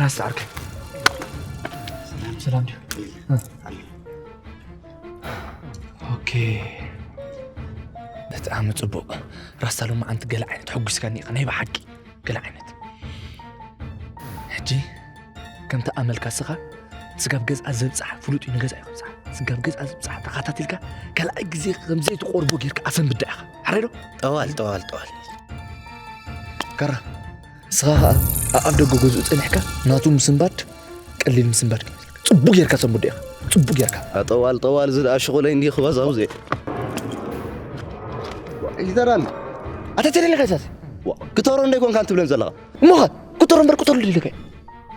ራስታ ዓርከይ። ሰላም፣ ሰላም ድዩ? እ። ኦኬ። ብጣዕሚ ጽቡቕ። ራስታ ሎማዓንቲ ገለ ዓይነት ተሐጒስካኒ ኢኻ፣ ናይ ብሓቂ ገለ ዓይነት። ሕጂ ከምቲ ኣመልካ ስኻ ስጋብ ገዝኣ ዘብጽሓ ፍሉጥ እዩ፣ ንገዝኣ እዩ ከብጽሓ። ስጋብ ገዝኣ ዘብጽሓ ተኸታቲልካ ካልኣይ ግዜ ከም ዘይትቆርቦ ጌርካ ኣሰንብዳ ኢኻ። ሓራይ ዶ? ጠዋል፣ ጠዋል፣ ጠዋል። ካራ፣ ንስኻ ኸኣ ኣብ ኣፍ ደገ ገዝኡ ጸኒሕካ ናቱ ምስንባድ ቀሊል ምስንባድ እዩ። ጽቡቕ ጌርካ ሰንብዶ ኢኻ። ጽቡቕ ጌርካ። ጠዋል፣ ጠዋል፣ እዚ ደኣ ሽቑለይ እንዲ ክባዛው ዘይ። ይዘራል። ኣታ ተደሊ ኸሳስ። ዋ፣ ክተሮ እንደ ይኮንካ እንትብለን ዘለኻ። እሞ ኸ፣ ክተሮ እምበር ክተሮ ልልከ።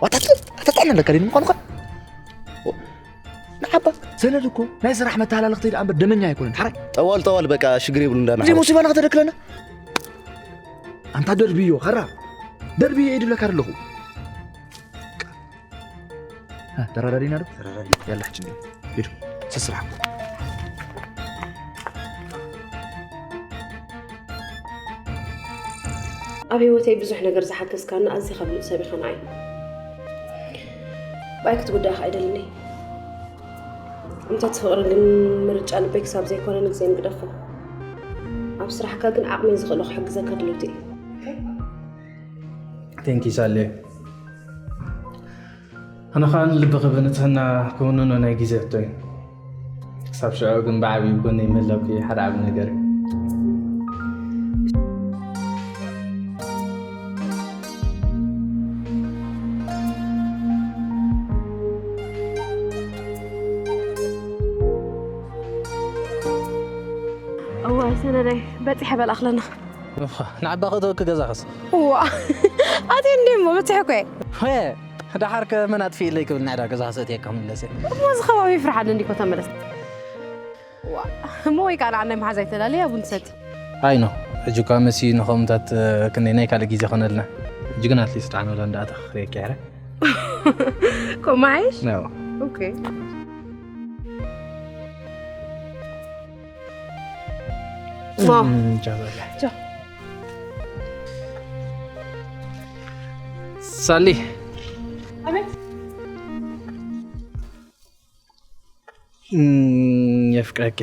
ዋታ፣ ኣታ ጥዕና ኣለካ ድዩ ምዃኑ ኸ? ንዓባ፣ ሰነድ እኮ ናይ ስራሕ መተሃላለኽቲ ደኣ እምበር ደመኛ ኣይኮነን። ሓራይ። ጠዋል፣ ጠዋል፣ በቃ ሽግር የብሉ እንዳና። እዚ ሙሲባና ከተደክለና። ኣንታ ደርብዮ፣ ኸራ። ደርብዮ እየ ድብለካ ኣለኹ። እ፣ ተራዳዲና ዶ? ተራዳዲ። ያላ፣ ሕጂ እንዲሁ። ሂዱ። ስስራሕኩም። ኣብ ህይወተይ ብዙሕ ነገር ዝሓገዝካኒ ኣዝኻ ብሉጽ ሰብ ኢኻ ንዓይ። ብኣይ ክትጉዳእ ከኣ ኣይደልን እየ። እምተት ፍቕሪ ግን ምርጫ ልበይ ክሳብ ዘይኮነ ንግዜ ንግደፎ። ኣብ ስራሕካ ግን ዓቕመይ ዝኽእሎ ክሕግዘካ ድልውቲ እየ። ቴንኪ ሳሌ። ኣነ ኸኣ ንልብኺ ብንጽህና ክውንኖ ናይ ግዜ ሕቶ እዩ። ክሳብ ሽዑ ግን ብዓብዩ ጎነይ ምህላውኪ ሓደ ዓቢ ነገር እዩ። እዋይ ሰነደይ በጺሐ በል ኣኽለና። ንዓባ ከተወኪ ገዛኽስ? እዋ ኣትየ እንድየ እሞ በጺሐ እኮ እየ። ወየ፣ ደሓርከ መን ኣጥፊእለይ ክብል ናይ ዕዳ ገዛኽስ እትየካ ክምለስ እየ። እሞ እዚ ከባቢ ይፍርሓኒ እንዲኮ ተመለስ። ዋ፣ እሞ ወይ ከዓ ንዓናይ መሓዛ ይተላለየ ቡን ትሰቲ። ኣይ ኖ፣ ሕጂ እኳ መሲ ንኸምታት ክንደይ ናይ ካልእ ግዜ ኾነልና። ሕጂ ግን ኣትሊስት ዓኖላ እንዳኣተኽ ክርእየኪ ሕረ። ኮማይሽ? ኖ። ኦኬ። ዋ። እም፣ ቻው በላ። ቻው። ሳሊ። ኣቤት። እም፣ የፍቅረኪ።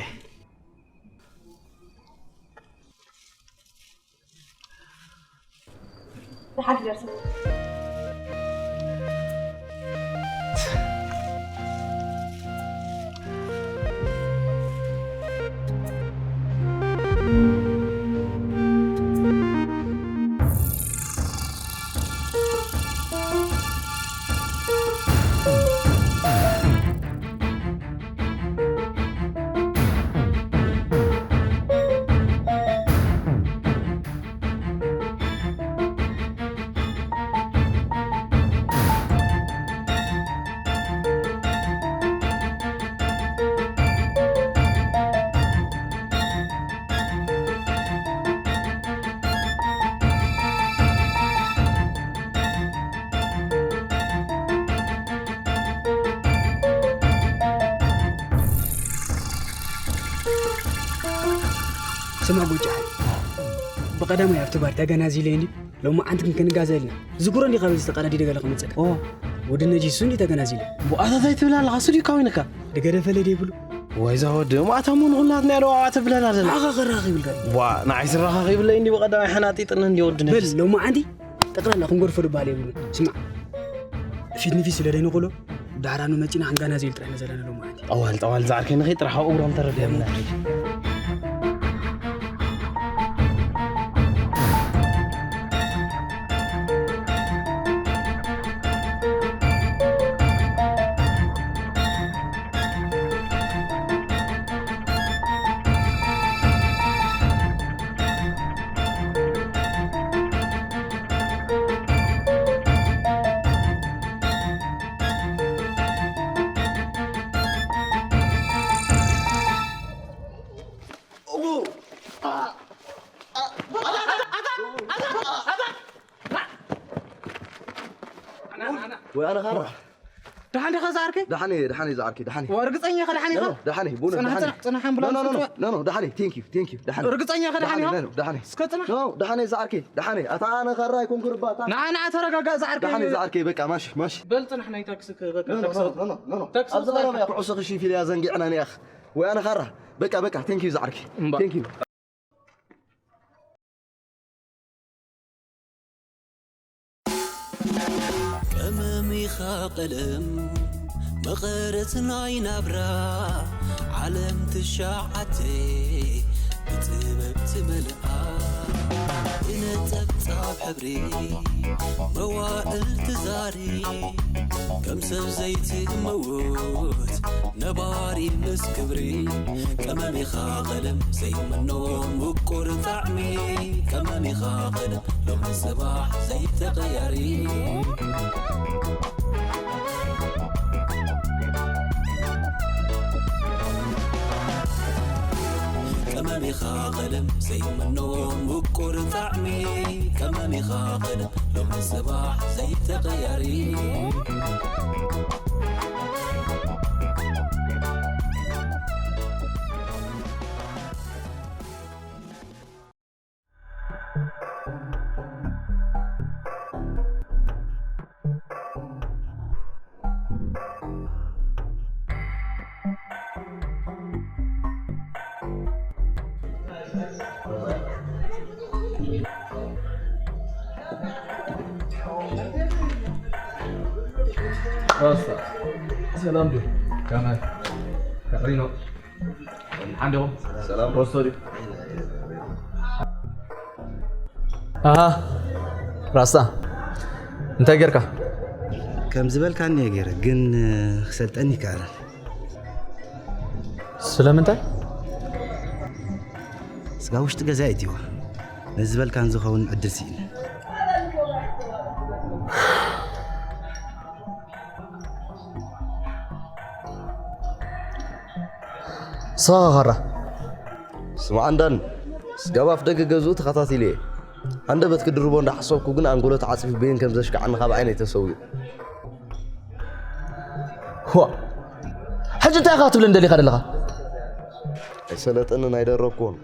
ስማዕ ጎጃ፣ ብቐዳማይ ኣብቲ ባር ተገናዚለ እንዲ ሎማዓንቲ ክንጋዘ ኢልና። ዝጉረ እንዲ ካብ እዚ ተቐዳዲደ ገለ ክመጸካ። ኦ። ወዲ ነጂ እሱ እንዲ ተገናዚለ። ቡኣታት ኣይትብል ኣለኻ፣ እሱ ድዩ ካዊንካ? ደገደፈለ ደይብሉ። ወይ እዛ ወዲ፣ እሞ ኣታ እሞ ንኹላትና እያ ዶ ኣዋ ተብለና ዘላ? ንዓኻ ከራኺ ይብልካ። ዋ፣ ንዓይ ዝራኻኺ ይብለይ እንዲ ብቐዳማይ ሓናጢጥኒ እንዲ ወዲ ነጂ። በል፣ ሎማዓንቲ ጠቕላላ ክንገድፎ ድበሃል የብሉን። ስማዕ፣ ፊት ንፊት ስለ ደይንኽእሎ፣ ዳሕራኑ መጺና ክንጋናዘየሉ ጥራይ ኢና ዘለና ሎማዓንቲ። ጠዋል፣ ጠዋል፣ ዝዓርከይ ንኸይድ ጥራሕ ኣብኡ እግሮም ተረፍ የብልና። ወይ ኣነ ኻራ ደሓን ዲኻ ዝዓርከይ? ደሓን እየ፣ ደሓን እየ ዝዓርከይ፣ ደሓን እየ። ዋ፣ ርግጸኛ ኢኻ ደሓን ኢኻ? ኖ፣ ኖ፣ ደሓን እየ፣ ብእውነት ጽናሕ፣ ደሓን እየ። ጽናሕ፣ ጽናሕ፣ ኣምቡላንስ ኖ፣ ኖ፣ ኖ፣ ጽዋዕ። ኖ፣ ኖ፣ ደሓን እየ፣ thank you፣ thank you፣ ደሓን እየ። ርግጸኛ ኢኻ ደሓን ኖ፣ ኢኻ? ኖ፣ ኖ፣ ደሓን እየ። እስከ ጽናሕ። ኖ፣ ደሓን እየ ዝዓርከይ፣ ደሓን እየ። ኣታ ኣነ ካራ ኣይኮንኩን እባ፣ ኣታ። ንዓ፣ ንዓ፣ ተረጋጋእ ዝዓርከይ። ደሓን እየ ዝዓርከይ፣ በቃ፣ ማሺ፣ ማሺ። በል ጽናሕ፣ ናይ ታክሲ ክ-፣ በቃ ኖ፣ ኖ፣ ታክሲ ኖ፣ ኖ፣ ኖ፣ ኖ። ታክሲ ኣብዚ ቀረባ እያ ኩዕሶ ክሽፍ ኢለ እያ ዘንጊዕና ነይ ኣኽ። ወይ ኣነ ካራ። በቃ፣ በቃ፣ thank you ዝዓርከይ። እምባ። Thank you። ቀመም ኢኻ ቀለም መቐረት ናይ ናብራ ዓለም ትሽዓተ ብጥበብ ትመልኣ ብነጠብጣብ ሕብሪ መዋእል ትዛሪ ከም ሰብ ዘይትመውት ነባሪ ምስ ክብሪ ቀመም ኢኻ ቀለም ዘይመኖ ምቁር ጣዕሚ ቀመም ኢኻ ቀለም ሎሚ ጽባሕ ዘይተቐያሪ ቀመም ኢኻ ቀለም ዘይመኖ ምቁር ጣዕሚ ቀመም ኢኻ ቀለም ሎሚ ጽባሕ ዘይተቐያሪ ሰላም ዶ ከመይ ከሪኖ ሓንዲኹም ሰላም ሮስቶ ድዩ ኣሃ ራስታ እንታይ ጌርካ ከም ዝበልካኒ እየ ገይረ ግን ክሰልጠኒ ይከኣላል ስለምንታይ ስጋ ውሽጢ ገዛ እትዋ ነዚ ዝበልካን ዝኸውን ዕድል ስኢነ ስኻ ኸራ ስማዕ ኣንዳን ስጋብ ኣፍ ደገ ገዝኡ ተኸታቲለ እየ። ሃንደበት ክድርቦ እንዳሓሰብኩ ግን ኣንጎሎ ተዓጺፉ በየን ከም ዘሽክዓኒ ካብ ዓይነይ ተሰዊኡ። ዋ ሕጂ እንታይ ኢኻ ክትብለኒ ደሊኻ ዘለኻ? ኣይሰለጠንን ኣይደረብኩዎን።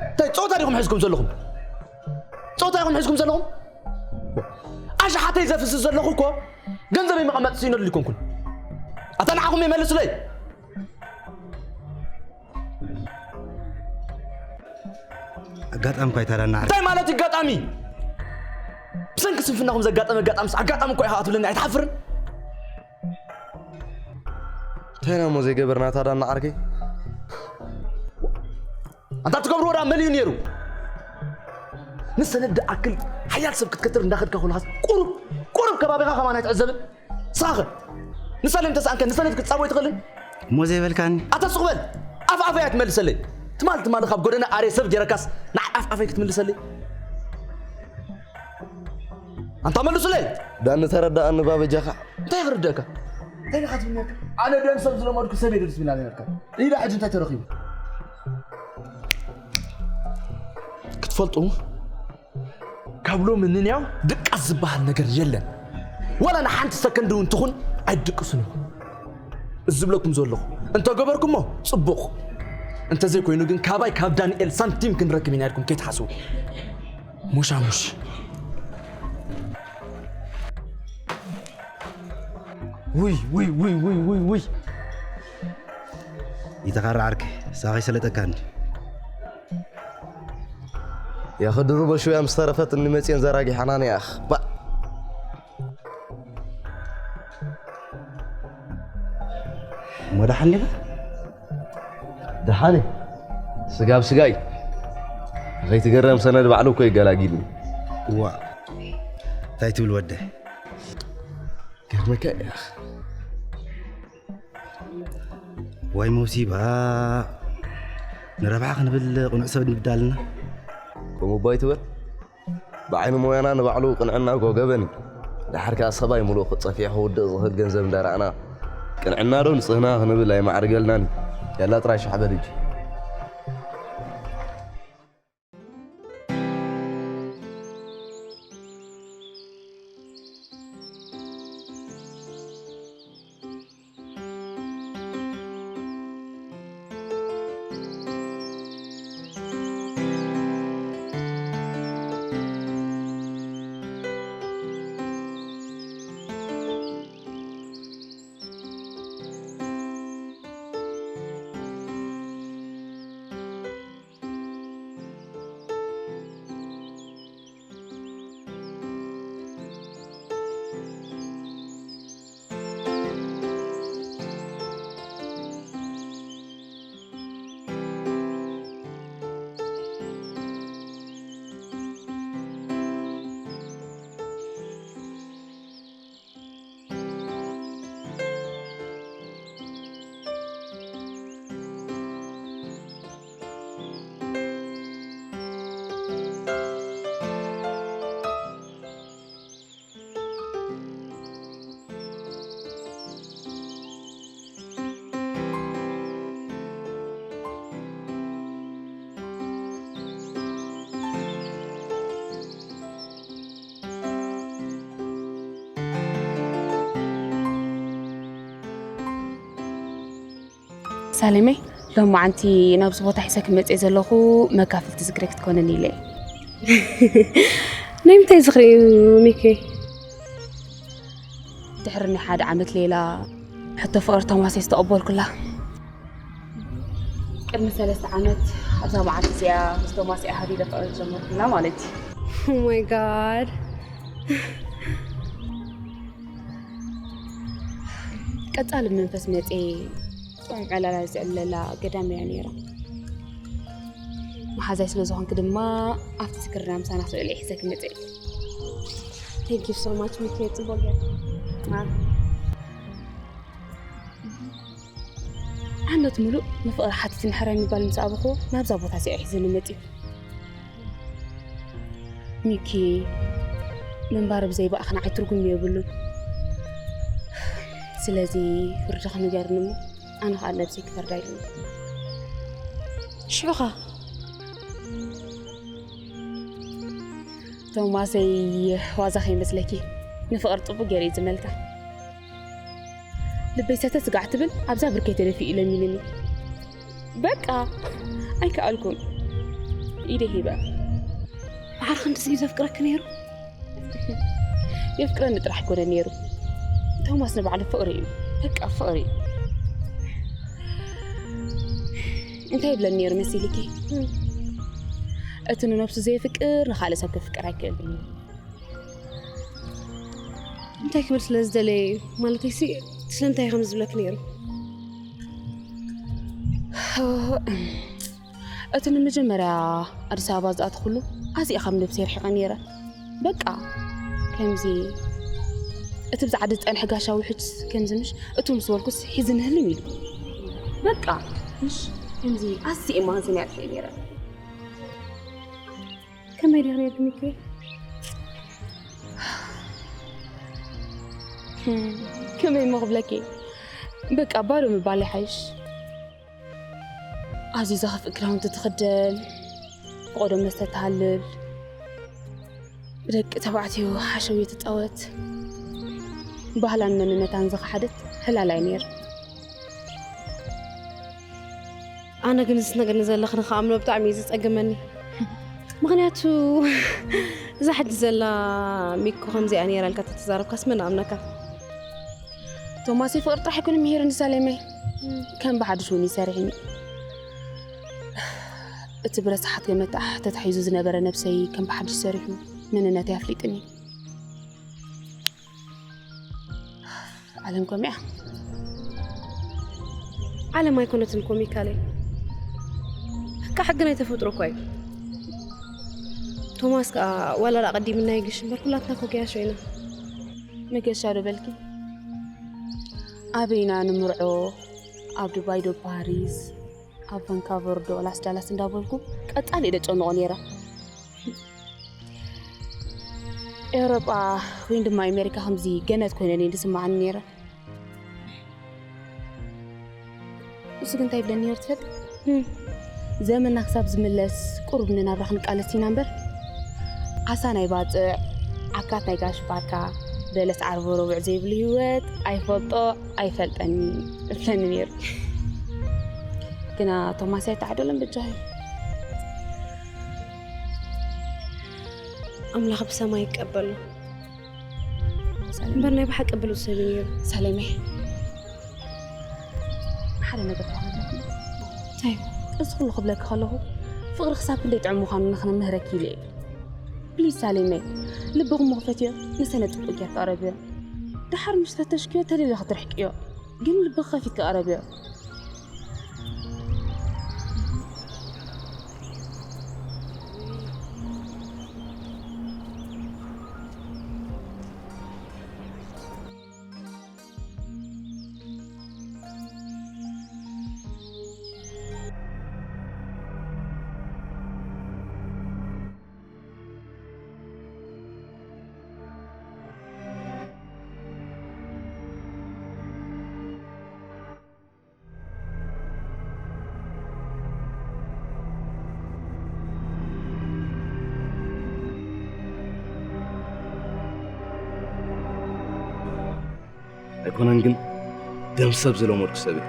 እንታይ ፆታ ዲኹም ሒዝኩም ዘለኹም? ፆታ ኢኹም ሒዝኩም ዘለኹም? ኣሽሓተይ ዘፍስስ ዘለኹ እኮ ገንዘበይ መቐመጢ ስኢነሉ ይኮንኩን። ኣታ ንዓኹም ይመልሱለይ። ኣጋጣሚ እኳ ኣይተረናዕና እንታይ ማለት ኣጋጣሚ ብሰንኪ ስንፍናኹም ዘጋጠመ ኣጋጣምስ ኣጋጣሚ እኳ ኢኻ ክትብለኒ ኣይትሓፍርን እንታይ ኢና እሞ ዘይገበርና ታዳ እናዓርከይ ኣንታ ትገብርዎ ዳ መን እዩ ነይሩ ንሰነድ ድኣክል ሓያል ሰብ ክትከትር እንዳኸድካ ኮለኻስ ቁሩብ ቁሩብ ከባቢኻ ከማን ኣይትዕዘብን ሳኸ ንሳለ እንተሰኣንከ ንሳለ ክትጻወይ ትኽእልን እሞ ዘይበልካኒ ኣታ ስቕ በል ኣፍ ኣፈይ ኣይትመልሰለይ ትማል ትማል ካብ ጎደና ኣርየ ሰብ ጌረካስ ንዓይ ኣፍ ኣፈይ ክትምልሰለይ ኣንታ መልሱለይ ዳኒ ተረዳኣኒ ባበጃኻ እንታይ ክርደእካ እንታይ ኢኻ ትብል ነርካ ኣነ ደን ሰብ ዝለመድኩ ሰብ የደልስ ሚላ ነርካ ኢዳ ሕጂ እንታይ ተረኺቡ ክትፈልጡ ካብ ሎሚ ንንያው ድቃስ ዝበሃል ነገር የለን። ዋላ ንሓንቲ ሰከንድ እውን ትኹን ኣይትድቅሱን ኢኹም። እዚ ዝብለኩም ዘለኹ እንተገበርኩሞ ጽቡቕ፣ እንተዘይኮይኑ ግን ካባይ ካብ ዳንኤል ሳንቲም ክንረክብ ኢና ኢልኩም ከይትሓስቡ። ሙሻሙሽ። ውይ ውይ ውይ ውይ ውይ ውይ ይተኻራ ዓርከይ ሳኸይ ሰለጠካኒ ያኸ ድሩበ ሽውያ ምስ ተረፈትኒ መፅየን ዘራጊሓና ነይ ኣኽ ባእ እሞ ደሓን ዲኻ ደሓነ ስጋብ ስጋይ ከይትገረም ሰነድ ባዕሉ እኮ ይገላጊልኒ ዋ እንታይ ትብል ወደ ገርመካ እያ ዋይ መውሲባ፣ ንረብሓ ክንብል ቅኑዕ ሰብ ንብዳልና። ከምኡ እባ ኣይትበል። ብዓይኒ ሞያና ንባዕሉ ቅንዕና ጎገበን እዩ። ድሓር ከኣ ሰብኣይ ምሉእ ክጸፊዑ ክውድቕ ዝኽእል ገንዘብ እንዳረኣና ቅንዕና ዶ ንጽህና ክንብል ኣይማዕርገልናን እዩ። ያላ ጥራይ ሻሕ በል ሕጂ። ሳሌመይ፣ ሎም መዓንቲ ናብዚ ቦታ ሒሰ ክመፅእ ዘለኹ መካፍልቲ ዝግረ ክትኮነኒ ኢለ። ናይ ምንታይ ዝኽሪ እዩ ሚኪ? ድሕሪ ናይ ሓደ ዓመት ሌላ ሕቶ ፍቕሪ ቶማስ ዝተቐበልኩላ። ቅድሚ ሰለስተ ዓመት ኣብዛ መዓልቲ እዚኣ ምስ ቶማስ እያ ሃዲደ ፍቕሪ ዝጀመርኩላ ማለት እዩ። Oh my God። ቀጻሊ መንፈስ መጽኤ ጥዑም ዕላላ ዝዕለላ ገዳም እያ ነይራ። መሓዛይ ስለ ዝኾንክ ድማ ኣብቲ ዝክርና ምሳና ክትውዕሊ ሒዘ ክመጽእ እየ። Thank you so much ሚኪ፣ ጽቡቅ ጌርካ። ዓመት ሙሉእ ንፍቕሪ ሓቲትኒ ሕራይ ምባል ምስ ኣበኹዎ ናብዛ ቦታ እዚኣ ሒዘኒ መጺኡ። ሚኪ፣ ምንባር ብዘይ ብኣኽ ንዓይ ትርጉም የብሉን። ስለዚ ፍርድኺ ንገርኒ እሞ ኣነ ኸኣ ነብሰይ ክፈርዳ ኢሉኒ። ሽዑ ኸኣ ቶማሰይ ዋዛ ከይመስለኪ ንፍቕሪ ጽቡቕ ገይሩ እዩ ዝመልካ። ልበይ ሰተት ስጋዕ ትብል ኣብዛ ብርከይ ተደፊኡ ኢሎም ኢሉኒ። በቃ ኣይከኣልኩን ኢደ ሂበ። ባዕልኺ እንደዚ እዩ ዘፍቅረኪ ነይሩ? የፍቅረኒ ጥራሕ ኣይኮነ ነይሩ። ቶማስ ንባዕሉ ፍቕሪ እዩ። በቃ ፍቕሪ እዩ። እንታይ ይብለኒ ነይሩ መሲልኪ? እቲ ንነብሱ ዘየፍቅር ንኻልእ ሰብ ክፍቅር ኣይክእልን እዩ። እንታይ ክብል ስለ ዝደለየ እዩ? ማለተይሲ ስለምንታይ ከም ዝብለክ ነይሩ? እቲ ንመጀመርያ ኣዲስ ኣበባ ዝኣተኹሉ ኣዚኣ ካብ ነብሰይ ርሒቐ ነይረ። በቃ ከምዚ እቲ ብዛዕዲ ዝጸንሐ ጋሻ ውሕጅ ከምዚ ምሽ እቱ ምስ በልኩስ ሒዝኒ ህልም ኢሉ። በቃ ምሽ ከምዚ ኣዝየ ማንስን ያጥፈ ነይረ። ከመይ ዲኺ ነርኪ ሚኪ? ከመይ እሞ ክብለኪ፣ በቃ ባዶ ምባል ይሓይሽ። ኣዝዩ ዘኽፍእ ክዳውንቲ ትኽደን፣ ፈቐዶ መስተ ትሃልል፣ ብደቂ ተባዕትዮ ሓሸውየ ትጻወት፣ ባህላን መንነታን ዝኸሓደት ህላላይ ነይራ። ኣነ ግን እዚ ነገር ንዘለኽኒ ክኣምኖ ብጣዕሚ እዩ ዝጸግመኒ። ምኽንያቱ እዛ ሕጂ ዘላ ሚኮ ከምዚኣ ነይራ ኢልካ ተተዛረብካስ መን ኣምነካ? ቶማስ ፍቕሪ ጥራሕ ኣይኮነ ምሄር ንሳሌመይ ከም ብሓድሽ እውን ይሰርሕኒ። እቲ ብረሳሓት ገመት ተታሒዙ ዝነበረ ነብሰይ ከም ብሓድሽ ሰሪሑ መንነተይ ኣፍሊጥኒ። ዓለም ኮሚያ ዓለም ኣይኮነትን ኮሚካለይ። በቃ ሕጊ ናይ ተፈጥሮ እኮ እዩ። ቶማስ ከዓ ዋላ ዳ ቀዲምና ይግሽ እምበር ኩላትና ኮ ገያሾ ኢና። መገሻ ዶ በልኪ? ኣበይና ንምርዖ ኣብ ዱባይ ዶ ፓሪስ፣ ኣብ ቫንካቨር ዶ ላስ ዳላስ እንዳበልኩ ቀጻሊ እየ ደጨንቖ ነይረ። ኤውሮጳ ወይን ድማ ኣሜሪካ ከምዚ ገነት ኮይነን እየን ዝስምዓኒ ነይረ። እሱ ግን እንታይ ይብለኒ ነይሩ ትፈልጥ? እም። ዘመና ክሳብ ዝምለስ ቁሩብ ንናብራ ክንቃለስ ኢና እምበር፣ ዓሳ ናይ ባጽዕ፣ ዓካት ናይ ጋሽ ባርካ፣ በለስ ዓርቢ ረቡዕ ዘይብሉ ህይወት ኣይፈልጦ ኣይፈልጠኒ እብለኒ ነይሩ። ግና ቶማስ ኣይተዓደለን በጃኺ። ኣምላኽ ብሰማይ ይቀበሎ። እምበር ናይ ብሓቂ ብሉጽ ሰብ እዩ ነይሩ። ሰሌመይ፣ ሓደ ነገር ክሓተኪ። እንታይ? እዚ ኩሉ ክብለኪ ከለኹ ፍቕሪ ክሳብ ክንደይ ጥዑም ምዃኑ ንኽንምህረኪ ኢለ እየ። ፕሊዝ ሳሌመይ፣ ልብኺ እሞ ክፈትዮ፣ ንሰነ ጽቡቕ ጌርኪ ኣቕረብዮ። ደሓር ምስ ፈተሽክዮ ተሊለ ክትርሕቅዮ፣ ግን ልብኺ ከፊትኪ ኣቕረብዮ። ኣይኮነን ግን ደም ሰብ ዝለመድኩ ሰብ እየ።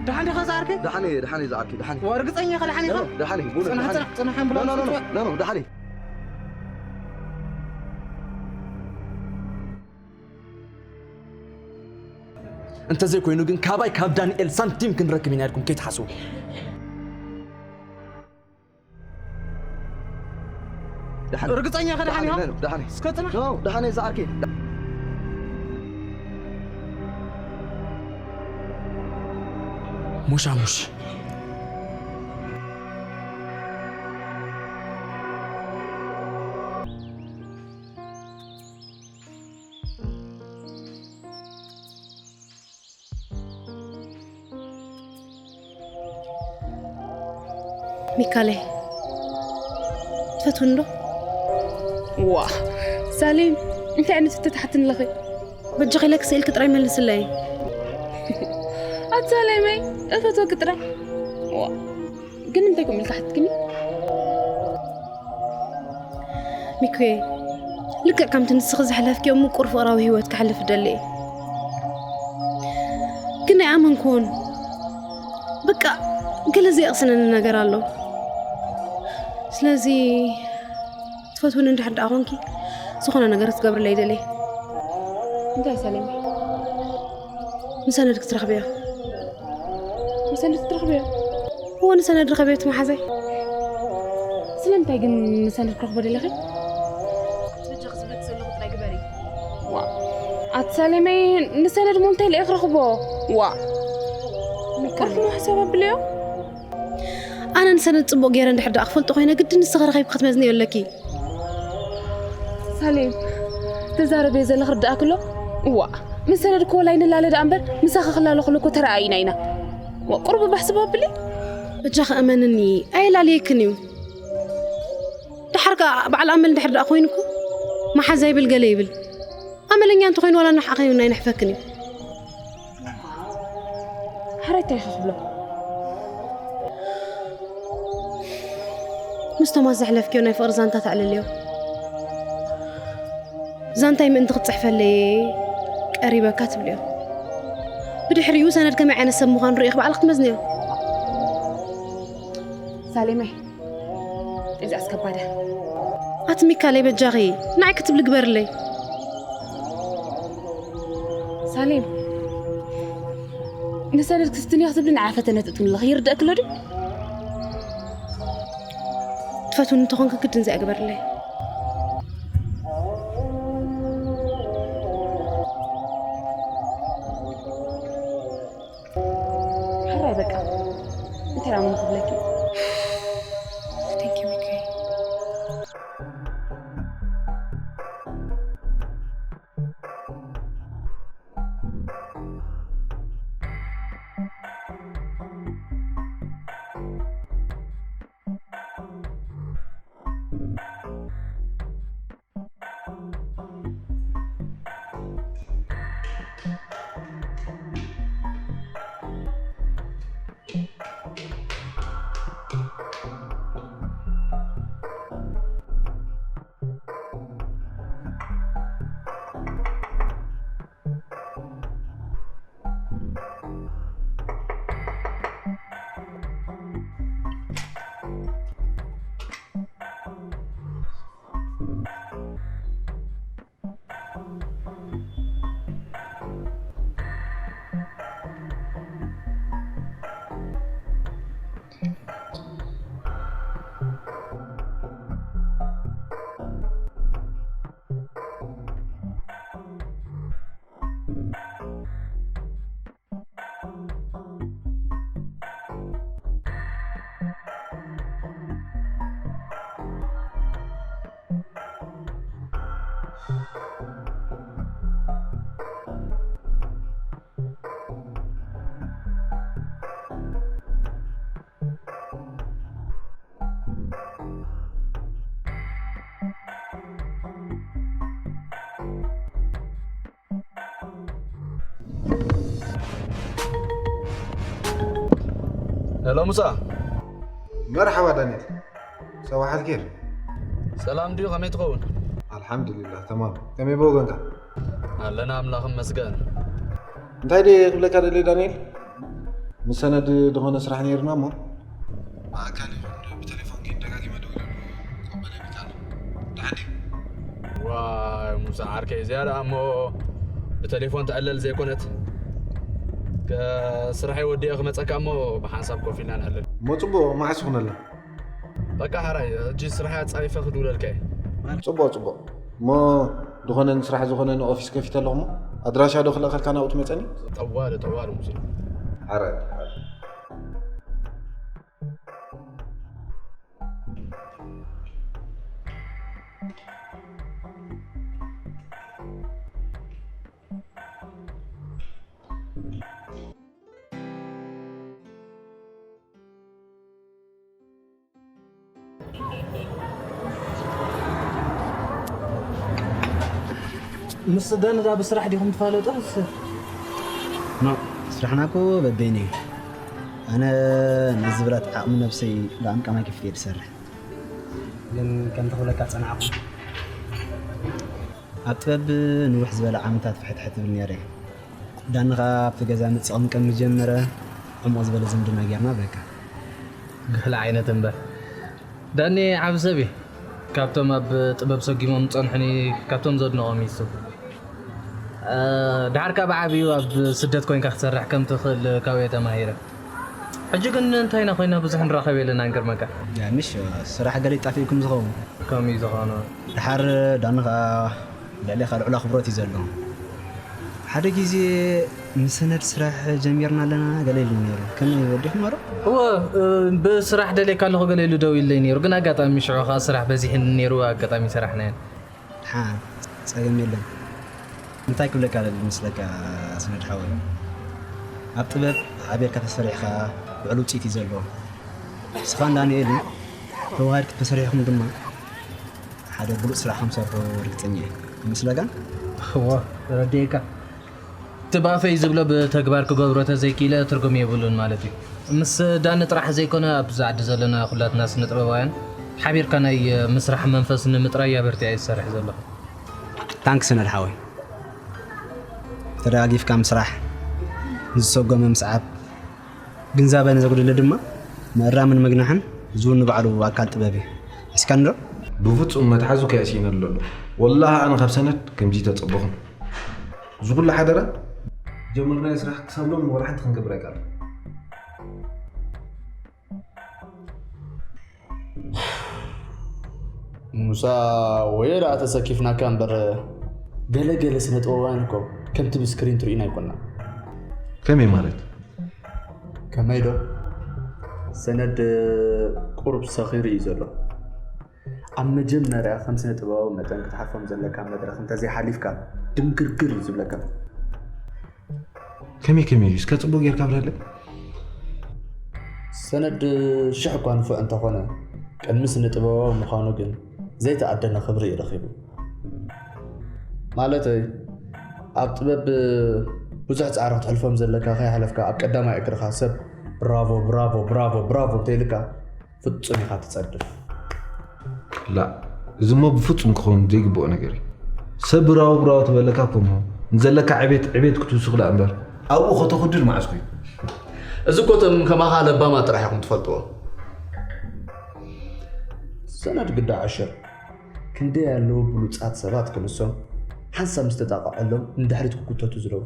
ደሓን ዲኻ ዝዓርከይ? ደሓን እየ፣ ደሓን እየ ዝዓርከይ፣ ደሓን እየ። ዋ፣ ርግጸኛ ኢኻ ደሓን ኢኻ? ኖ፣ ኖ፣ ደሓን እየ፣ ብእውነት ጽናሕ፣ ደሓን እየ። ጽናሕ፣ ጽናሕ፣ ኣምቡላንስ ኖ፣ ኖ፣ ኖ፣ ጽዋዕ። ኖ፣ ኖ፣ ደሓን እየ። እንተዘይኮይኑ ግን ካባይ ካብ ዳንኤል ሳንቲም ክንረክብ ኢና ኢልኩም ከይትሓስቡ። ደሓን። ርግጸኛ ኢኻ ደሓን ኢኻ? ደሓን፣ ደሓን። እስከ ጽናሕ። ኖ፣ ደሓን እየ ዝዓርከይ። ሙሻሙሽ። ሚካለይ፣ ትፈትውኒ ዶ? ዋ፣ ሳሌም፣ እንታይ ዓይነት ሕቶ ትሓትኒ ኣለኺ? በጃኺ ኢለኪ ስኢልኪ ጥራይ መልስለይ። ኣቲ ሳሌመይ፣ እፈትወኪ ጥራይ። ዋ፣ ግን እንታይ ኮም ኢልካ ሓትክኒ? ሚኩየ፣ ልክዕ ከምቲ ንስኺ ዘሕለፍክዮ ምቁር ፍቕራዊ ህይወት ከሕልፍ እደሊ እየ። ግን ኣይኣመንኩዎን። በቃ፣ ገለ ዘየቕስነኒ ነገር ኣሎ። ስለዚ፣ ትፈትውኒ እንድሕር ደኣ ኾንኪ፣ ዝኾነ ነገር ክትገብርለይ ይደሊ። እንታይ ሰሌም? ንሰነድ ክትረኽብዮ። ንሰነድ ክትረኽብዮ? እወ፣ ንሰነድ ረኸብዮ እቲ መሓዛይ። ስለምንታይ ግን ንሰነድ ክረኽቦ ደለኺ? በጃኺ ዝብለኪ ዘለኹ ጥራይ ግበሪ። ዋ፣ ኣቲ ሳሌመይ፣ ንሰነድ እሞ እንታይ ኢለ እየ ክረኽቦ? ዋ፣ ምክር። ቁርፊ ነው ሓሳብ ኣብልዮ። ኣነ ንሰነድ ጽቡቕ ገይረ እንድሕር ደኣ ክፈልጦ ኮይነ፣ ግድን ንስኺ ረኺብኪ ክትመዝንዮ ኣለኪ። ሳሌም፣ ትዛረብዮ ዘለኺ ርድኣኪ ኣሎ? እዋእ፣ ምስ ሰነድ እኮ ወላ ኣይንላለ ደኣ እምበር፣ ምሳኺ ክላለ ከሎ እኮ ተረኣኢና ኢና። ዋ፣ ቁሩብ እባ ሕስብ ኣብሊ። በጃኺ እመንኒ፣ ኣየላልየክን እዩ። ደሓር ከኣ በዓል ኣመል እንድሕር ደኣ ኮይኑ እኮ፣ መሓዛ ይብል ገለ ይብል። ኣመለኛ እንተኾይኑ ዋላ ንዓኺ እውን ኣይንሕፈክን እዩ። ሓራይ እንታይ ኢኺ ክብሎ? ምስ ቶማስ ዘሕለፍክዮ ናይ ፍቕሪ ዛንታ ተዕልልዮ። ዛንታይ ምእንቲ ክትጽሕፈለይ ቀሪበካ ትብልዮ። ብድሕሪኡ ሰነድ ከመይ ዓይነት ሰብ ምዃኑ ርኢኺ ባዕልኺ ክትመዝንዮ። ሳሌመይ፣ እዚኣስ ከባድ እያ። ኣቲ ሚካለይ በጃኺ ንዓይ ክትብሊ ግበርለይ። ሳሌም፣ ንሰነድ ክስትንዮ ክትብሊ ንዓይ ፈተነ ትእትውኒ ኣለኺ፣ ይርደእኪ ኣሎ ድዩ? ትፈትውኒ እንተኾንኪ ግድን እዚኣ ግበርለይ። ሕራይ በቃ። እንታይ ደኣ እሞ ክብለኪ? Thank you ሚካኤል። ሄሎ ሙሳ። መርሓባ ዳንኤል። ሰባሕ ኣልኬር። ሰላም ድዩ? ከመይ ትኸውን? ኣልሓምዱሊላህ ተማም። ከመይ ብወገንካ? ኣለና ኣምላኽ ይመስገን። እንታይ ድየ ክብለካ ደልየ ዳንኤል፣ ምስ ሰነድ ዝኾነ ስራሕ ነይርና እሞ ብኣካል ይኹን ብቴሌፎን ግን ደጋጊመ ደዊለሉ። ደሓን ድዩ? ዋይ ሙሳ ዓርከይ፣ እዚኣ ደኣ እሞ ብቴሌፎን ትዕለል ዘይኮነት፣ ስራሐይ ወዲአ ክመፀካ እሞ ብሓንሳብ ኮፍ ኢልና ንዕለል። እሞ ፅቡቕ፣ መዓስ ይኹነልና? በቃ ሓራይ፣ ሕጂ ስራሐይ ኣፃሪፈ ክድውለልካ እየ። ፅቡቕ ፅቡቕ። እሞ ዝኾነ ንስራሕ ዝኾነ ንኦፊስ ከፊተ ኣለኹ እሞ ኣድራሻ ዶ ክልእኸልካ ናብኡ ትመፀኒ? ጠዋሊ ጠዋሊ ሙሴ። ሓራይ። ምስ ደንዳ ብስራሕ ዲኹም ትፋለጡ? ኖ፣ ስራሕና እኮ በበይኑ እዩ። ኣነ ነዚ ብላት ዓቕሚ ነብሰይ ብዓምቃማይ ከፊተ እየ ዝሰርሕ። ግን ከምቲ ክብለካ ዝጸናሕኩ፣ ኣብ ጥበብ ንውሕ ዝበለ ዓመታት ፍሕትሕት እብል ነይረ። ዳኒ ኸኣ ኣብቲ ገዛ ምጽእ ቅምቀም ምስ ጀመረ፣ ዕሙቕ ዝበለ ዝምድና ጌርና በቃ። ግሕሊ ዓይነት እምበር። ዳኒ ዓቢ ሰብ እዩ። ካብቶም ኣብ ጥበብ ሰጊሞም ዝጸንሑኒ፣ ካብቶም ዘድንቖም እዩ እሱ። ድሓር ካብ ዓብዩ ኣብ ስደት ኮይንካ ክትሰርሕ ከም ትኽእል ካብኡ እየ ተማሂረ። ሕጂ ግን እንታይ ኢና ኮይና ብዙሕ ንራኸብ የለና ንገርመካ። ምሽ ስራሕ ገለ ይጣፍእኩም ዝኸውን። ከምኡ እዩ ዝኾነ። ድሓር ዳኒ ኸኣ ልዕሌኻ ልዑል ኣኽብሮት እዩ ዘለዎ። ሓደ ግዜ ምስ ሰነድ ስራሕ ጀሚርና ኣለና ገለ ኢሉ ነይሩ። ከመይ ወዲኹም ዶ? እወ፣ ብስራሕ ደልየካ ኣለኹ ገለ ኢሉ ደው ኢለይ ነይሩ። ግን ኣጋጣሚ ሽዑ ኸኣ ስራሕ በዚሕኒ ነይሩ፣ ኣጋጣሚ ሰራሕናዮ። ሓ፣ ጸገም የለን። እንታይ ክብለካ ደሊ መስለካ ሰነድ ሓወይ? ኣብ ጥበብ ዓቢርካ ተሰሪሕኻ ልዑል ውጽኢት እዩ ዘለዎ። ንስኻን ዳንኤልን ተዋሃድኪ ተሰሪሕኹም ድማ ሓደ ብሉጽ ስራሕ ከም ትሰርሑ ርግጸኛ እየ። ይመስለካ? እወ፣ ተረዲኤካ። እቲ ብኣፈይ ዝብሎ ብተግባር ክገብሮ ተዘይክኢለ ትርጉም የብሉን ማለት እዩ። ምስ ዳኒ ጥራሕ ዘይኮነ ኣብዚ ዓዲ ዘለና ኩላትና ስነ ጥበባውያን ሓቢርካ ናይ ምስራሕ መንፈስ ንምጥራይ እየ ኣበርቲዐ ዝሰርሕ ዘለኹ። ታንክስ ነድ ሓወይ። ተደጋጊፍካ ምስራሕ፣ ንዝሰጎመ ምስዓብ፣ ግንዛበ ንዘጉደለ ድማ ምእራምን ምግናሕን፣ እዚ እውን ንባዕሉ ኣካል ጥበብ እዩ። እስካንድሮ? ብፍጹም መትሓዙ ከየስኢነሉ ኣሎ። ወላሂ ኣነ ካብ ሰነድ ከምዚ ተጸበኹም። እዚ ኩሉ ሓደራ ጀመርናዮ ስራሕ ክሳብ ሎሚ ወላ ሓንቲ ክንገብር ኣይከኣልና። ሙሳ፣ ወዮ ደኣ ተሰኪፍናካ እምበር፣ ገለ ገለ ስነ ጥበባውያን እኮ ከምቲ ብስክሪን ትርእዩና ኣይኮንና። ከመይ ማለት? ከመይ ዶ? ሰነድ ቁሩብ ሰኺሩ እዩ ዘሎ። ኣብ መጀመርያ ከም ስነ ጥበባዊ መጠን ክትሓልፎም ዘለካ መድረኽ እንተዘይሓሊፍካ ድንግርግር እዩ ዝብለካ። ከመይ ከመይ እዩ እስከ ጽቡቅ ጌርካ ኣብርሃለይ። ሰነድ ሽሕ እኳ ንፉዕ እንተኾነ ቅድሚ ስነ ጥበባዊ ምዃኑ ግን ዘይተኣደነ ክብሪ እዩ ረኺቡ። ማለተይ ኣብ ጥበብ ብዙሕ ጻዕሪ ክትሕልፎም ዘለካ ከይሓለፍካ ኣብ ቀዳማይ እግርኻ ሰብ ብራቮ ብራቮ ብራቮ ብራቮ እንተይልካ ፍጹም ኢኻ ትጸድፍ። ላ እዚሞ ብፍጹም ክኸውን ዘይግብኦ ነገር እዩ። ሰብ ብራው ብራው ትበለካ እኮ እሞ ንዘለካ ዕቤት ዕቤት ክትውስኽ ደኣ እምበር ኣብኡ ከተኹድድ መዓስ ኮይኑ። እዚ እኮ እቶም ከማኻ ለባማት ጥራሕ ኢኹም ትፈልጥዎ። ሰነድ ግዳ ዕሽር ክንደይ ኣለዉ ብሉጻት ሰባት ክንሶም ሓንሳብ ምስ ተጣቕዐሎም ንድሕሪት ክጉተቱ ዝረቡ።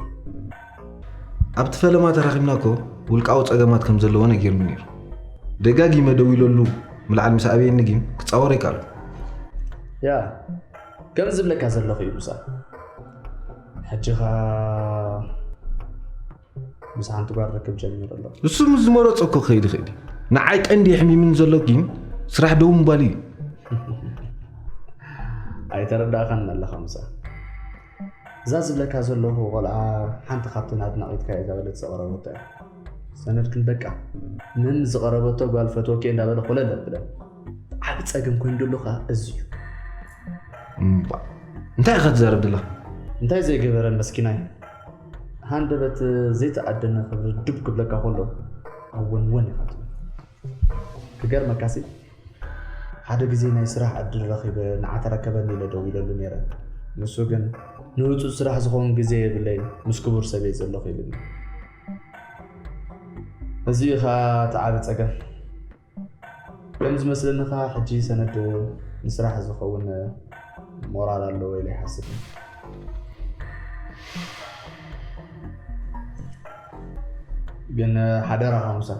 ኣብቲ ፈለማ ተራኺብና እኮ ውልቃዊ ጸገማት ከም ዘለዎ ነጊርኒ ነይሩ። ደጋጊመ ደዊለሉ ምልዓል ምስ ኣበየኒ ግን ክጻወር ኣይከኣልኩ። ያ ከም ዝብለካ ዘለኹ እዩ ሙሳ። ሕጂ ኸኣ ምስ ሓንቲ ጓል ርክብ ጀሚሩ ኣሎ። እሱ ምስ ዝመረጾ እኮ ክኸይድ ይኽእል እዩ። ንዓይ ቀንዲ የሕሚምኒ ዘሎ ግን ስራሕ ደው ምባል እዩ። ኣይተረዳእካን ኣለኻ ሙሳ። እዛ ዝብለካ ዘለኹ ቆልዓ ሓንቲ ካብተን ኣድናቒትካ እየ ዛበለት ዘቕረበቶ እያ። ሰነድ ግን በቃ ምን ዝቐረበቶ ጓል ፈትወኪ እየ እንዳበለ ኮለል ኣብለን። ዓቢ ጸገም ኮይኑ ደሎ ኸኣ እዚ እዩ። እምባ እንታይ ኢኻ ትዛረብ ዘለኻ? እንታይ ዘይገበረ መስኪናይ። ሃንደበት ዘይተኣደነ ክብሪ ድብ ክብለካ ከሎ ኣወንወን ኢኻ ትብል። ክገርመካሲ ሓደ ግዜ ናይ ስራሕ ዕድል ረኺበ ንዓ ተረከበኒ ኢለ ደው ኢለሉ ነይረ። ንሱ ግን ንህፁፅ ስራሕ ዝኸውን ግዜ የብለይን፣ ምስ ክቡር ሰበይ ዘለኹ ኢሉኒ። እዚኡ ኸዓ እቲ ዓቢ ጸገም። ከም ዝመስለኒ ኸዓ ሕጂ ሰነድ ንስራሕ ዝኸውን ሞራል ኣለዎ ኢለ ይሓስብ። ግን ሓደራኻ ሙሳ፣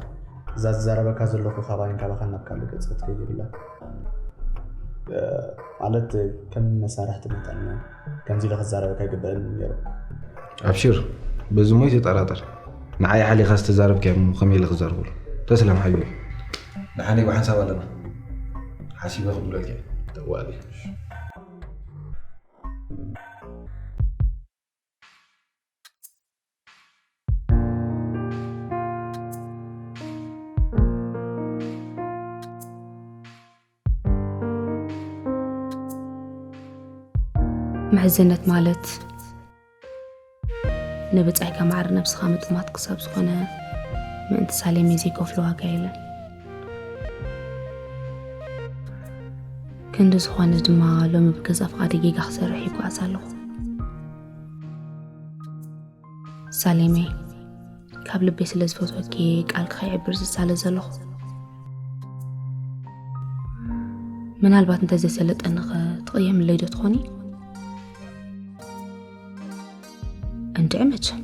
እዛ ዝዛረበካ ዘለኹ ካባይን ካባኻን ናብ ካልእ ገጽ ክትከይድ የብላ። ማለት ከም መሳርሕቲ መጠን ከምዚ ኢለ ክዛረበካ ኣይግበእን ነይሩ። ኣብሽር፣ በዚ ሞይ ተጠራጠር። ንዓይ ሓሊኻ ዝተዛረብካዮም ከመይ ኢለ ክዛረበሉ? ተስለም ሓቢቢ። ንሓኒ ብሓንሳብ ኣለና። ሓሲበ ክብለልካ እየ። ተዋሊ። ምሕዝነት ማለት ንብጻይካ ማዕረ ነብስኻ ምጥማት ክሳብ ዝኾነ ምእንቲ ሳሌመይ ዘይከፍሎ ዋጋ የለን። ክንዲ ዝኾነ ድማ ሎሚ ብገዛ ፍቓደይ ጌጋ ክሰርሕ ይጓዓዝ ኣለኹ። ሳሌመይ፣ ካብ ልበይ ስለ ዝፈትወኪ ቃልኪ ከይዕብር ዝሳለ ዘለኹ። ምናልባት እንተዘይሰለጠኒ ኸ ትቕየምለይ ዶ ትኾኒ? እንድዒ መቸም።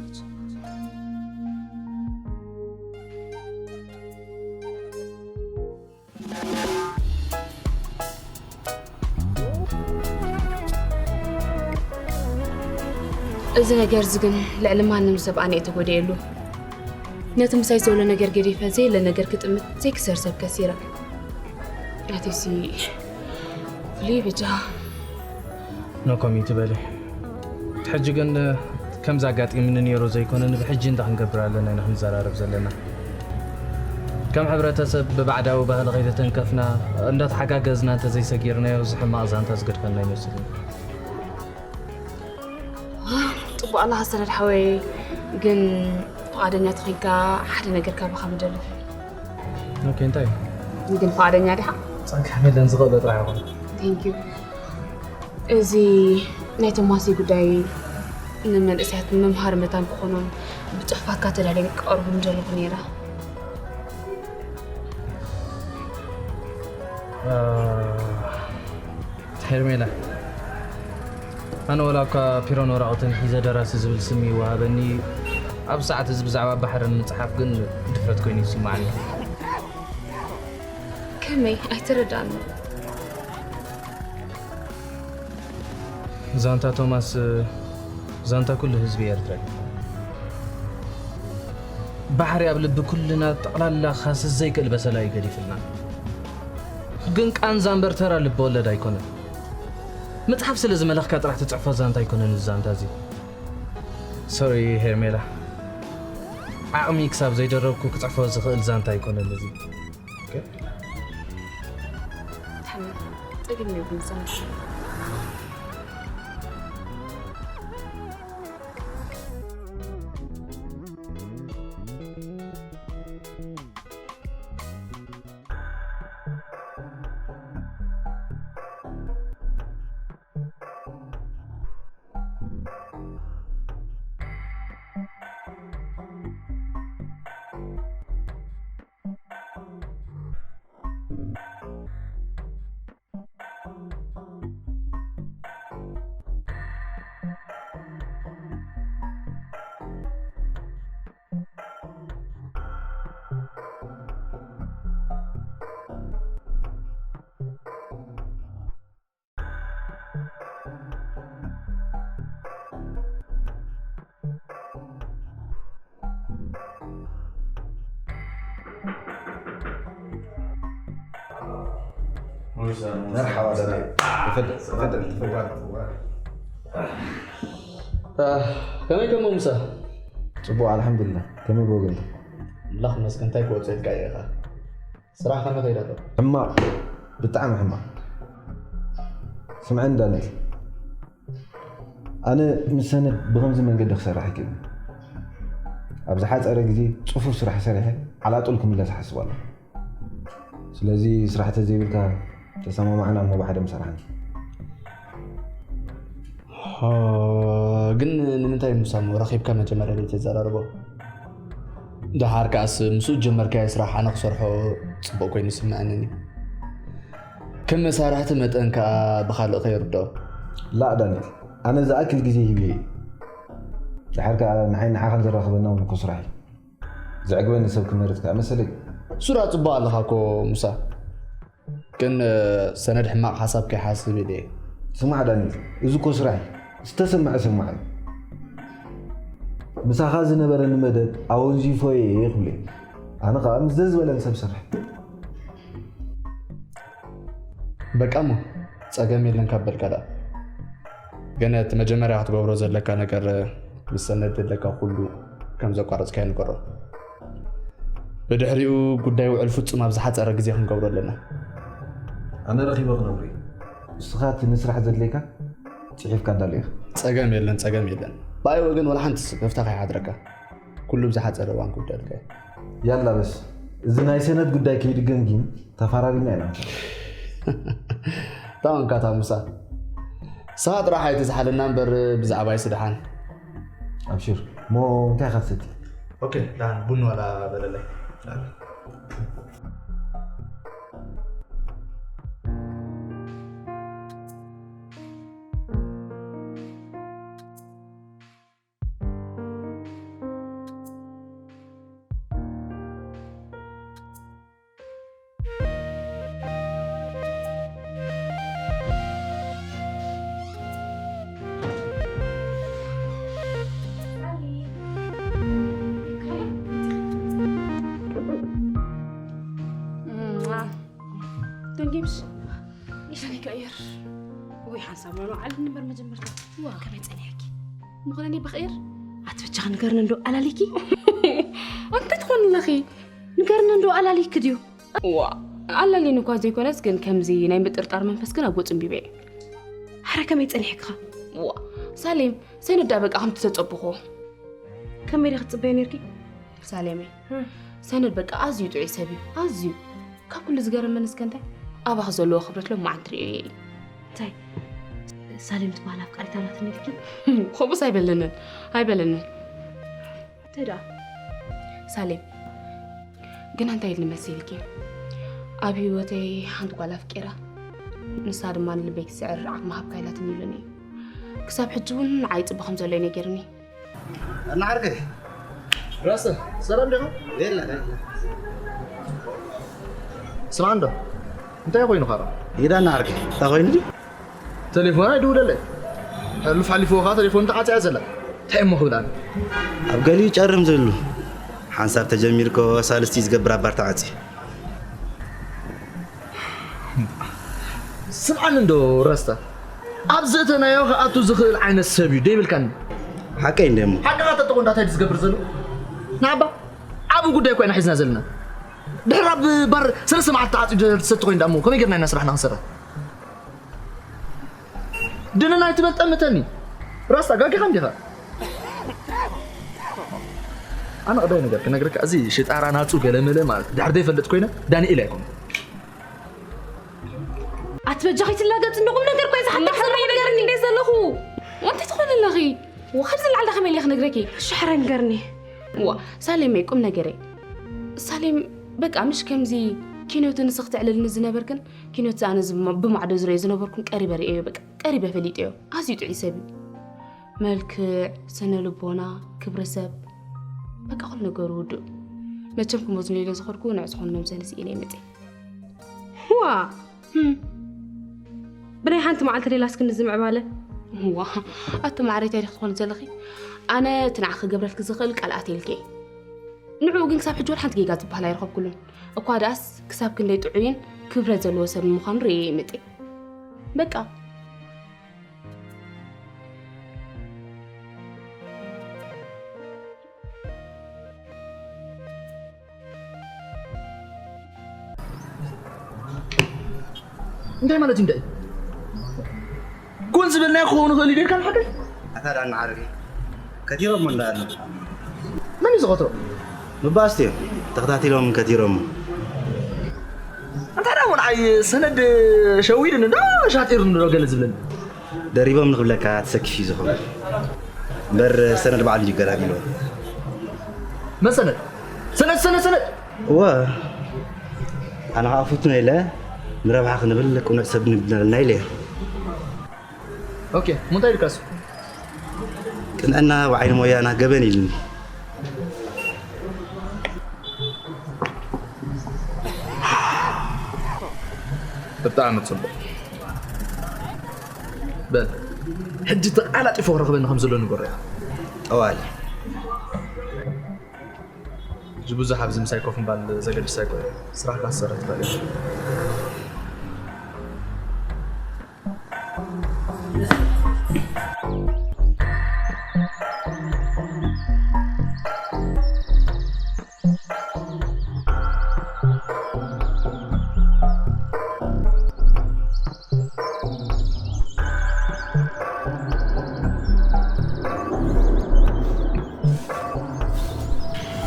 እዚ ነገር እዚ ግን ልዕሊ ማንም ሰብ ኣነ እየ ተጎዲኤሉ። ነቲ ምሳይ ዘሎ ነገር ገዲፈ ዘየለ ነገር ክጥምት ዘይክሰር ሰብ ከሲረ። ናተይሲ ፍሉይ በጃ። ኖ ኮሚት በሊ። ሕጂ ግን ከምዚ ኣጋጢምኒ ነይሩ ዘይኮነ ንብሕጂ እንዳ ክንገብር ኣለና ኢና ክንዘራረብ ዘለና። ከም ሕብረተሰብ ብባዕዳዊ ባህሊ ከይተተንከፍና እንዳተሓጋገዝና እንተዘይሰጊርናዮ እዚ ሕማቕ ዛንታ ዝገድፈና ኣይመስልን። ጽቡቕ ኣላ ሓሰነድ ሓወይ፣ ግን ፍቓደኛ ተኾይንካ ሓደ ነገር ካባኻ ምደሊ። ኦኬ እንታይ? ግን ፍቓደኛ ዲኻ? ጸጋ መለን ዝኽእሎ ጥራሕ ይኹን። Thank you። እዚ ናይ ቶማሲ ጉዳይ ንመንእሰያት መምሃሪ መታን ክኾኖም ብጽሑፋትካ ተዳልዮም ክቐርቡ ምደለኹ ነይረ። ሄርሜላ፣ ኣነ ወላ እኳ ፒሮን ወረቐትን ሒዘ ደራሲ ዝብል ስም ይወሃበኒ፣ ኣብ ሰዓት እዚ ብዛዕባ ባሕርን ምጽሓፍ ግን ድፍረት ኮይኑ ይስማዓኒ። ከመይ ኣይተረዳእኒ። ዛንታ ቶማስ ዛንታ ኩሉ ህዝቢ ኤርትራ እዩ። ባሕሪ ኣብ ልቢ ኩልና ጠቕላላ ካስስ ዘይክእል በሰላ እዩ ገዲፍልና። ግን ቃንዛ እምበር ተራ ልቢ ወለድ ኣይኮነን። ምጽሓፍ ስለ ዝመለኽካ ጥራሕ ትጽሕፎ ዛንታ ኣይኮነን እዚ ዛንታ እዚ። ሶሪ ሄርሜላ፣ ዓቕሚ ክሳብ ዘይደረብኩ ክጽሕፎ ዝኽእል ዛንታ ኣይኮነን እዚ። ተሓመል ጸገም የብሉን። ከመይ ከሞ ሙሳ? ጽቡቕ ኣልሓምዱሊላህ። ከመይ ብወገንካ? ኣምላኽ ይመስገን። እንታይ ክወጽእ ኢልካ ኢኻ? ስራሕ ከመይ ከይዱ ኣሎ? ሕማቕ፣ ብጣዕሚ ሕማቕ። ስምዐኒ ዳንኤል፣ ኣነ ምስ ሰነድ ብኸምዚ መንገዲ ክሰርሕ ኣይክእልን። ኣብ ዝሓጸረ ግዜ ጽፉፍ ስራሕ ሰሪሐ ዓላጡል ክምለስ እሓስብ ኣለኹ። ስለዚ ስራሕ ተዘይብልካ ተሰማማዕና እሞ ብሓደ ምሰራሕና። ሆ፣ ግን ንምንታይ ሙሳ እሞ ረኺብካ መጀመርያ ዘይተዘራርቦ? ደሓር ከኣስ ምስኡ ጀመርካዮ ስራሕ ኣነ ክሰርሖ ጽቡቕ ኮይኑ ይስምዐኒ። ከም መሳርሕቲ መጠን ከኣ ብኻልእ ከይርድኦ። ላእ ዳንኤል፣ ኣነ ዝኣክል ግዜ ሂበ እየ። ድሓር ከኣ ንዓይ ንዓኻን ዘራኽበና እውን እኮ ስራሕ እዩ። ዘዕግበኒ ሰብ ክመርጽ ከኣ መሰለይ። ሱራ ጽቡቕ ኣለኻ እኮ ሙሳ። ግን ሰነድ ሕማቕ ሓሳብ ከይሓስብ ኢለ እየ። ስማዕ ዳንኤል፣ እዚ እኮ ስራሕ እዩ። ዝተሰምዐ ስማዕ እዩ። ምሳኻ ዝነበረኒ መደብ ኣወንዚፎ እየ ክብል እየ። ኣነ ከኣ ምስ ዘዝበለን ሰብ ሰርሕ። በቃ እሞ ጸገም የለን ካብ በልካ ደኣ። ግን እቲ መጀመርያ ክትገብሮ ዘለካ ነገር ምስ ሰነድ ዘለካ ኩሉ ከም ዘቋረጽካዮ ንገሮ። ብድሕሪኡ ጉዳይ ውዕል ፍጹም ኣብ ዝሓጸረ ግዜ ክንገብሮ ኣለና። ኣነ ረኺበ ክነግሮ እዩ። ንስኻ እቲ ንስራሕ ዘድልየካ ጽሒፍካ ኣዳሎ ኢኻ። ጸገም የለን፣ ጸገም የለን። ብኣይ ወገን ወላ ሓንቲ ስክፍታ ከይሓድረካ። ኩሉ ብዝሓጸረ እዋን ክውደልካ እዩ። ያላ በስ፣ እዚ ናይ ሰነድ ጉዳይ ከይድገም ግን ተፈራሪምና ኢና። ታወንካ ታሙሳ ሰዓ ጥራሕ ኣይትዝሓለና እምበር ብዛዕባ ይስድሓን። ኣብሽር፣ ሞ እንታይ ኢኻ ትሰቲ? ኦኬ፣ ዳን ቡን ዋላ በለለይ። ደንጊምሽ ኢሻን ይቀየር። ወይ ሓንሳብ ኖኖ ዓልን ንበር መጀመርታ። ዋ ከመይ ጸኒሕኪ? ምኾነኒ ብኸይር ኣትበጃ ንገርኒ እንዶ ኣላሊኪ። ኣንተ ትኾን ኣለኺ ንገርኒ እንዶ ኣላሊኪ ድዩ? ዋ ኣላሊን እኳ ዘይኮነስ ግን ከምዚ ናይ ምጥርጣር መንፈስ ግን ኣብ ገጹ እንቢበ። ሓረ ከመይ ጸኒሕክኻ? ዋ ሳሌም ሰነዳ በቃ ከምቲ ተጸብኾ። ከመይ ዲኺ ትጽበዮ ነርኪ? ሳሌመይ ሰነድ በቃ ኣዝዩ ጥዑይ ሰብ እዩ ኣዝዩ። ካብ ኩሉ ዝገርመን እስከ እንታይ ኣባኽ ዘለዎ ክብረት ሎማዓንቲ ርእዮ እየ። እንታይ ሳሌም ትበሃል ኣፍቃሪት ኣላትኒ ኢልኪ? ከምኡስ ኣይበለንን ኣይበለንን። እንታይ ደኣ? ሳሌም ግን እንታይ ኢልኒ መሲልኪ? ኣብ ህይወተይ ሓንቲ ጓል ኣፍቂራ ንሳ ድማ ንልበይ ትስዕር ዓቕሚ ሃብካ ኢላትኒ ኢሉኒ እዩ። ክሳብ ሕጂ እውን ንዓይ ይጽበ ከም ዘሎ እዩ ነጊርኒ። እና ዓርከይ ራስተ ሰላም ዲኻ? የለ ስማ እንዶ እንታይ ኮይኑ ኻራ? ይዳ እና ዓርከይ እንታይ ኮይኑ ድዩ? ተሌፎን ኣይድውለለይ። ሕሉፍ ሓሊፍዎ ኸዓ ተሌፎን ተዓፅያ ዘላ። እንታይ እሞ ክብል ኣነ? ኣብ ገሊኡ ጨርም ዝብሉ ሓንሳብ ተጀሚርኮ ሳልስቲ ዝገብር ኣባር ተዓፅዩ። ስምዓኒ እንዶ ረስታ ኣብ ዝእተናዮ ክኣቱ ዝኽእል ዓይነት ሰብ እዩ ደይብልካኒ። ሓቀይ እንደ እሞ ሓቅኻ ተጠቑ እንዳታይ ዝገብር ዘሎ ንዓባ ዓብ ጉዳይ እኳ ኢና ሒዝና ዘለና። ድሕር ኣብ ባር ሰለስተ መዓልቲ ተዓፂ ዝሰቲ ኮይኑ ዳሞ ከመይ ጌርና ኢና ስራሕና ክንሰርሕ? ድነ ናይ ትበል ጠምተኒ ራስታ ጋጊኻ እንዲኻ። ኣነ ቅዳይ ነገር ክነግረካ እዚ ሽጣራ ናፁ ገለመለ ማለት ድሕር ዘይፈልጥ ኮይነ ዳንኤል ኣይኮነ። ኣትበጃኺ ትላገፅ እንደ ቁም ነገር እኮ ዝሓተክ ዘለኹ ነገር እንደ ዘለኹ። ወንቲ ትኾን ኣለኺ ወኻብ ዝለዓል ዳኸመ ኢለ ክነግረኪ። ሽሕረ ንገርኒ። ዋ ሳሌመይ ቁም ነገረይ። ሳሌም በቃ ምሽ ከምዚ ኪኖት ንስኽ ትዕልልኒ ዝነበርክን ኪኖት ኣነ ብማዕዶ ዝረዮ ዝነበርኩን ቀሪበ ርእዮ በቃ ቀሪበ ፈሊጠዮ። ኣዝዩ ጥዑይ ሰብ እዩ። መልክዕ፣ ስነ ልቦና፣ ክብሪ ሰብ በቃ ኩሉ ነገሩ ውዱእ። መቸም ክመዝኖ ኢለ ዝኸድኩ ንዕ ዝኾኑ መምዘኒ ስኢነ ይመፀ። ዋ ብናይ ሓንቲ መዓልቲ ሌላስ ክንዚ ምዕባለ። ዋ ኣቲ ማዕረይ እንታይ ክትኾኒ ዘለኺ? ኣነ እቲ ንዓኺ ክገብረልኪ ዝኽእል ቃል ኣትየልኪ እየ። ንዕኡ ግን ክሳብ ሕጂ ወላ ሓንቲ ጌጋ ዝበሃል ኣይረኸብኩሉን። እኳ ደኣስ ክሳብ ክንደይ ጥዑይን ክብረት ዘለዎ ሰብ ንምዃኑ ርእየ ይምጤ። በቃ እንታይ ማለት እንታይ ጎን ዝበልናዮ ክኸውን ይኽእል እዩ ደልካ ንሓደ ኣታ ዳና ዓረቢ ከቲሮሞ እንዳኣለ መን እዩ ዝኸትሮ ምባስቲ እዮም ተኸታቲሎም ከቲሮሞ ኣይ ሰነድ ሸዊድኒ ዶ ሻጢርኒ ዶ ገለ ዝብለኒ? ደሪቦም ንኽብለካ ትሰክፍ እዩ ዝኸውን። እምበር ሰነድ ባዕሉ እዩ ገራሚ ኢልዎ። መን ሰነድ? ሰነድ፣ ሰነድ፣ ሰነድ! እወ፣ ኣነ ኸዓ ፉት ነው ኢለ ንረብሓ ክንብል ቅኑዕ ሰብ ንብለና ኢለ እየ። ኦኬ፣ እሞ እንታይ ኢልካ እሱ? ቅንዕና ብዓይኒ ሞያና ገበን ኢልኒ። ብጣዕሚ ጽቡቕ። በል፣ ሕጂ ተቓላጢፉ ክረኽበኒ ከም ዘሎ ንገሮ ኢኻ። ጠዋሊ። ሕጂ ብዙሕ ኣብዚ ምሳይ ኮፍ ምባል ዘገድስ ኣይኮነን። ስራሕካ ክትሰርሕ ትኽእል ኢኻ።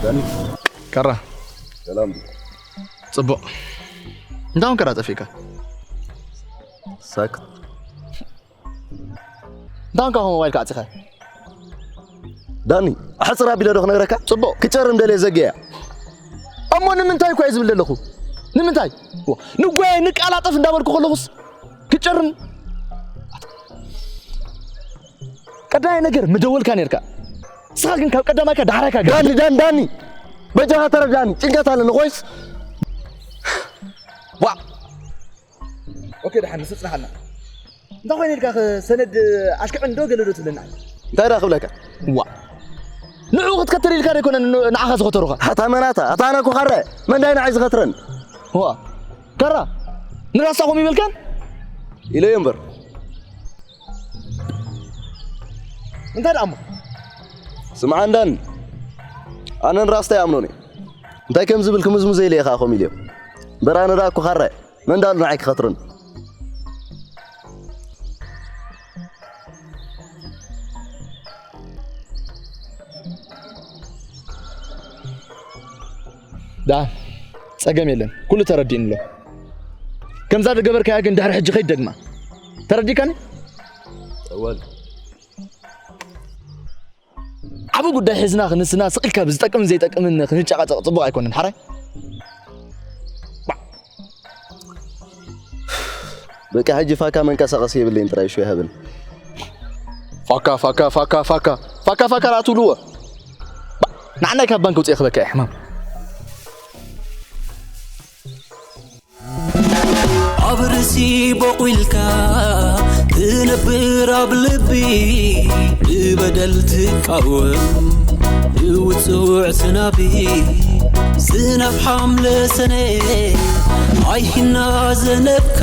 ዳኒ። ካራ። ሰላም። ጽቡቕ። እንታይ ኾንካ ጠፊእካ? ሳክት። እንታይ ኾንካ ሞባይልካ ዓጺኻ? ዳኒ፣ ኣሕጽር ኣቢለ ዶ ክነግረካ? ጽቡቕ። ክጨርም ደልየ ዘግየ። እሞ ንምንታይ እኮ እየ ዝብል ዘለኹ? ንምንታይ? ዋ፣ ንጓየ ንቃላጠፍ እንዳበልኩ ከለኹስ ክጨርም። ቀዳማይ ነገር ምደወልካ ነርካ። ንስኻ ግን ካብ ቀዳማይካ ዳሕራይካ ገ- ዳኒ፣ ዳኒ፣ ዳኒ፣ በጃኻ ተረዳኒ። ጭንቀት ኣለኒ ኮይስ። ዋ። ኦኬ፣ ደሓን ንሱ ጽናሓልና። እንታይ ኮይነ ኢልካ ከ ሰነድ ኣሽክዕን ዶ ገለ ዶ ትብለና? እንታይ ደኣ ክብለካ? ዋ። ንዑ ክትከተል ኢልካ ዶ ኣይኮነን ን-፣ ንዓኻ ዝኸተሩኻ? ኣታ መናታ፣ ኣታ ኣነ እኮ ካረ፣ መን ዳይ ንዓይ ዝኸትረን? ዋ። ካራ፣ ንራስታ ከምኡ ይበልካን? ኢለዮ እምበር። እንታይ ደኣ እሞ? ስምዓ እንዳኒ፣ ኣነ ንራስታ ይኣምኖን እየ። እንታይ ከም ዝብል ክምዝምዞ ኢለ እየ ኸዓ ከምኡ ኢለዮ። እምበር ኣነ ደኣ እኮ ካራ እየ። መን ደኣ ኣሎ ንዓይ ክኸትረኒ? ደኣ ጸገም የለን፣ ኩሉ ተረዲእኒ ኣሎ። ከምዛ ዝገበርካያ ግን ድሕሪ ሕጂ ከይትደግማ። ተረዲእካኒ? ጠዋሊ። ዓቢ ጉዳይ ሒዝና ክንስና ስቕ ኢልካ ብዝጠቅምን ዘይጠቅምን ክንጨቃጨቅ ጽቡቕ ኣይኮነን። ሓራይ? በቃ ሕጂ ፋካ መንቀሳቐሲ የብለይን ጥራይ ሹ ይሃብን። ፋካ፣ ፋካ፣ ፋካ፣ ፋካ። ፋካ፣ ፋካ ደኣ ትብልዎ። ባ-፣ ንዓናይ ካብ ባንክ ውፅእ ክበካ እየ ሕማም። ኣብ ርእሲ ቦቑልካ ትነብር ኣብ ልቢ ብበደል ትቃወም ንውጹዕ ዝናቢ ዝናብ ሓምለ ሰነ ኣይሂና ዘነብካ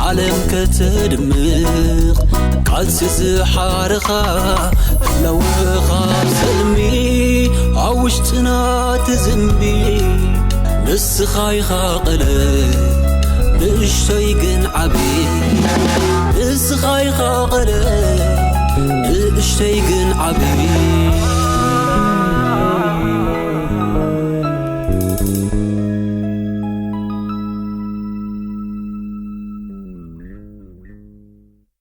ዓለም ከተድምቕ ቃልሲ ዝሓረኻ ህላወኻ ሰልሚ ኣብ ውሽጥና ትዝንቢ ንስኻ ኢኻ ቀለም ንእሽተይ ግን ዓቢ ንስኻ ኢኻ ቀለም ንእሽተይ ግን ዓቢ